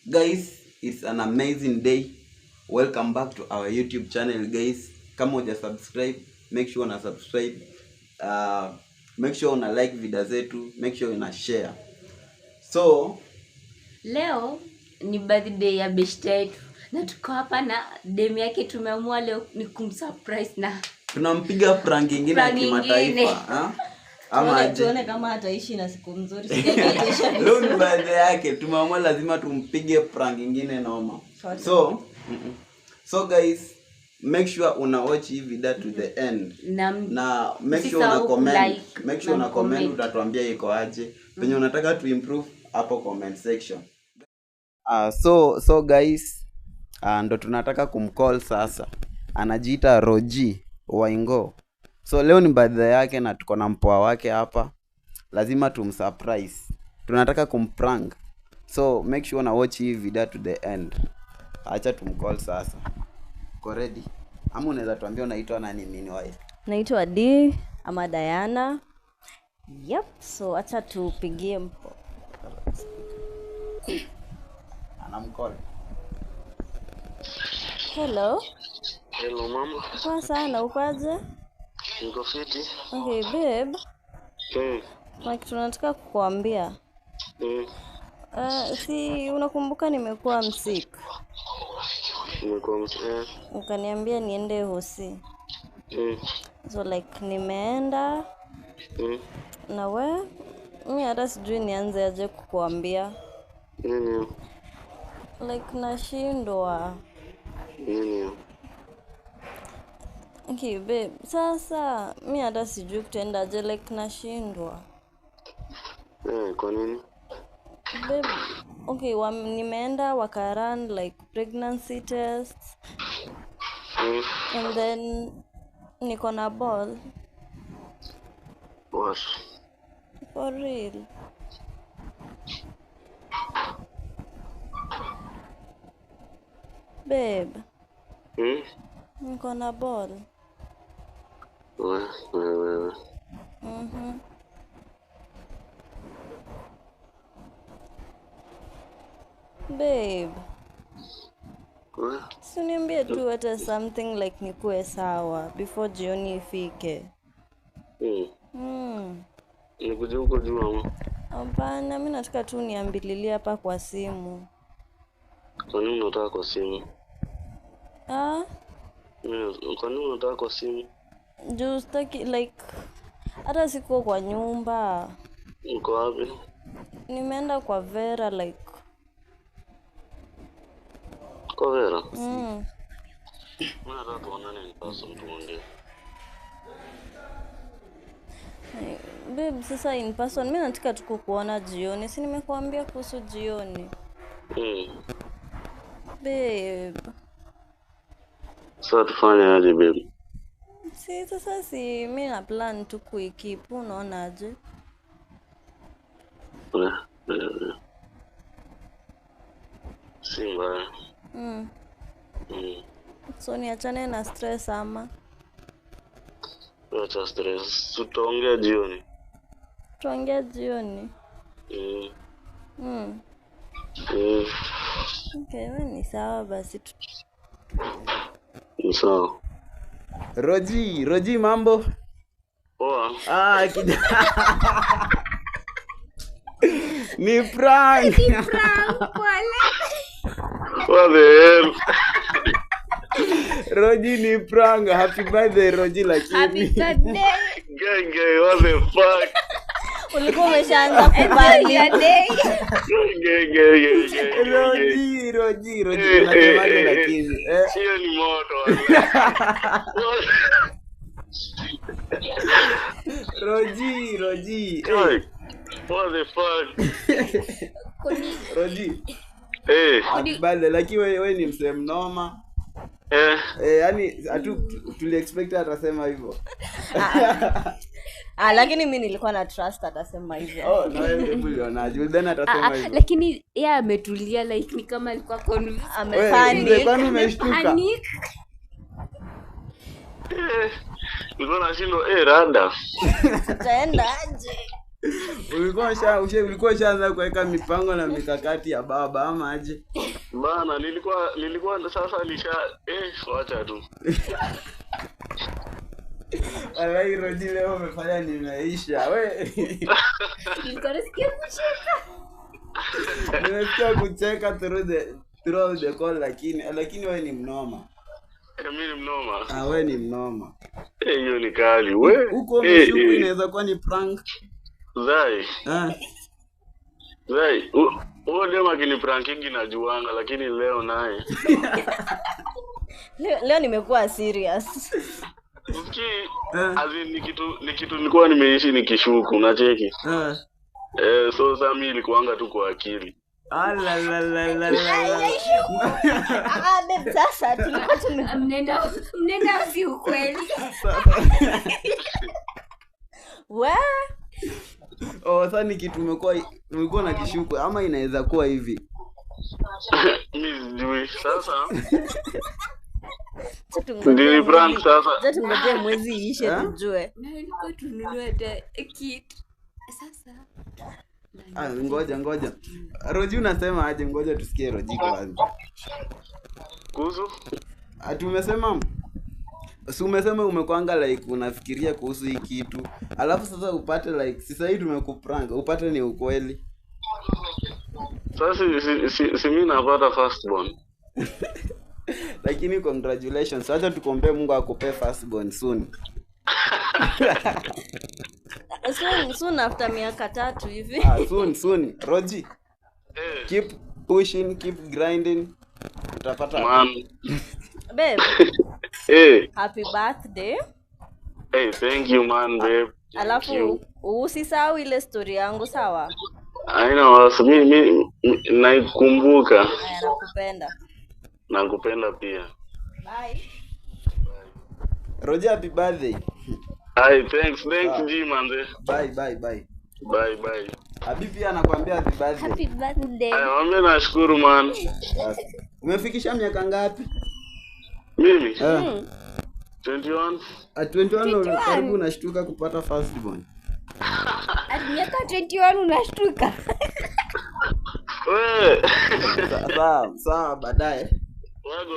Guys, it's an amazing day. Welcome back to our YouTube channel, guys. Kama huja subscribe, make sure una subscribe. Make sure una like video zetu, make sure una share. So, leo ni birthday ya best yetu na tuko hapa na demu yake. Tumeamua leo ni kumsurprise na tunampiga prank nyingine ya kimataifa. Ama tuone kama ataishi na siku nzuri. Leo ni birthday yake, tumeamua lazima tumpige prank nyingine noma. So guys, make sure una watch hii video to the end. Na make sure una comment, like, make sure una comment, utatuambia iko aje. Penye unataka to improve hapo comment section. So guys, ndo tunataka kumcall sasa. Anajiita Roji Waingo. So leo ni birthday yake na tuko na mpoa wake hapa. Lazima tumsurprise. Tunataka kumprank. So make sure una watch hii video to the end. Acha tumcall sasa. Uko ready? Ama unaweza tuambia unaitwa nani meanwhile? Naitwa D ama Diana. Yep, so acha tupigie mpo. Anamcall. Hello. Hello mama. Poa sana, uko aje? Niko fiti. Okay babe. Kuna kitu nataka kukuambia. Si unakumbuka nimekuwa msick? Nimekuwa msick. Ukaniambia niende hosi. So like nimeenda. Na we mimi hata sijui nianze aje kukuambia. Nini? Like nashindwa. Nini? Okay babe, sasa mimi hata sijui kutenda aje, like nashindwa. Kwa nini? Babe, okay, nimeenda wakarun like pregnancy tests. And then niko na ball. What? For real. Babe. Niko na ball. We. Babe. Si uniambie tu hata something like nikuwe sawa before jioni ifike. Nikuje huko juu ama? Hapana, mimi nataka tu niambililie hapa kwa simu. Kwa nini unataka kwa simu? Kwa nini unataka kwa simu? Juu sitaki like hata siko kwa nyumba. Uko wapi? Nimeenda kwa Vera like. Kwa Vera? Mimi nataka tuonane in person tuongee. Babe, sasa in person mimi nataka tu kukuona jioni. Si nimekuambia kuhusu jioni. Babe. Sasa tufanye aje babe? Si sasa si mimi na plan tu kuikeep, unaona aje? Si mbaya. So niachane na stress ama? Acha stress. Tutaongea jioni. Tutaongea jioni? Okay, wewe ni sawa basi. Ni sawa. Roji mambo? Poa. Kijana. Ni prank. Ni prank pole. What the hell? Roji ni prank. Happy birthday Roji lakini. Happy birthday. Gang, what the fuck? Ulikuwa umeshaanza kubali. Gang. Roji unasemaje lakini? Hiyo ni moto. Roji. What the fuck? Roji. Happy birthday lakini wewe ni msee mnoma. Yani tuli expect atasema hivyo. Lakini mimi nilikuwa na trust atasema hivyo. Na wewe ulionaje? Then atasema hivyo. Lakini yeye ametulia like ni kama alikuwa convinced. Amepanic. Kwani umeshtuka? Nilikuwa nashindwa rada. Tutaenda aje? Ulikuwa ushaanza kuweka mipango na mikakati ya baba ama aje? Bana, nilikuwa sasa nisha wacha tu. Walai Roji leo umefanya nimeisha. We. Nilikuwa nasikia kucheka. Nimesikia kucheka through the call, lakini wewe ni mnoma. Mimi ni mnoma. Ah, wewe ni mnoma. Hiyo ni kali we. Huko umeshuku inaweza kuwa ni prank. Zai. Ah. Zai, huo ndio makini prankingi najuanga, lakini leo naye. Leo nimekuwa serious. Usikii, as in ni kitu nilikuwa nimeishi nikishuku, unacheki? So sasa mimi ilikuanga tu kwa akili. Ala la la la la. Ah, babe, sasa tulikuwa mnaenda si ukweli. Wa? Oh, sasa ni kitu umekuwa na kishuku ama inaweza kuwa hivi. Mimi sijui sasa. Ndio prank sasa. Sasa tungoje mwezi iishe tujue. Na nilikuwa tununue hata kitu. Sasa Ngoja. Roji unasema aje? Ngoja tusikie Roji kwanza. Kuhusu? Ati umesema si umesema umekwanga like unafikiria kuhusu hii kitu. Alafu sasa upate like sasa hii tumekuprank, upate ni ukweli. Sasa si mimi napata first born. Lakini congratulations. Acha tukombe Mungu akupe first born soon. Soon after miaka 3 hivi. Soon. Roji. Keep pushing, keep grinding. Utapata. Man. Babe. Happy birthday. Hey, thank you man, babe. Alafu usisahau ile story yangu, sawa? Haina wasi, mimi naikumbuka. Haya, nakupenda. Nakupenda pia. Bye. Roji, happy birthday. Hi, thanks G man. Bye. Bye. Abi pia anakuambia happy birthday. Happy birthday. Ay, nashukuru man. Umefikisha miaka ngapi? Mimi? 21. At 21 karibu unashtuka kupata first born. At miaka 21 unashtuka. Wewe. Sawa, baadaye. Wago.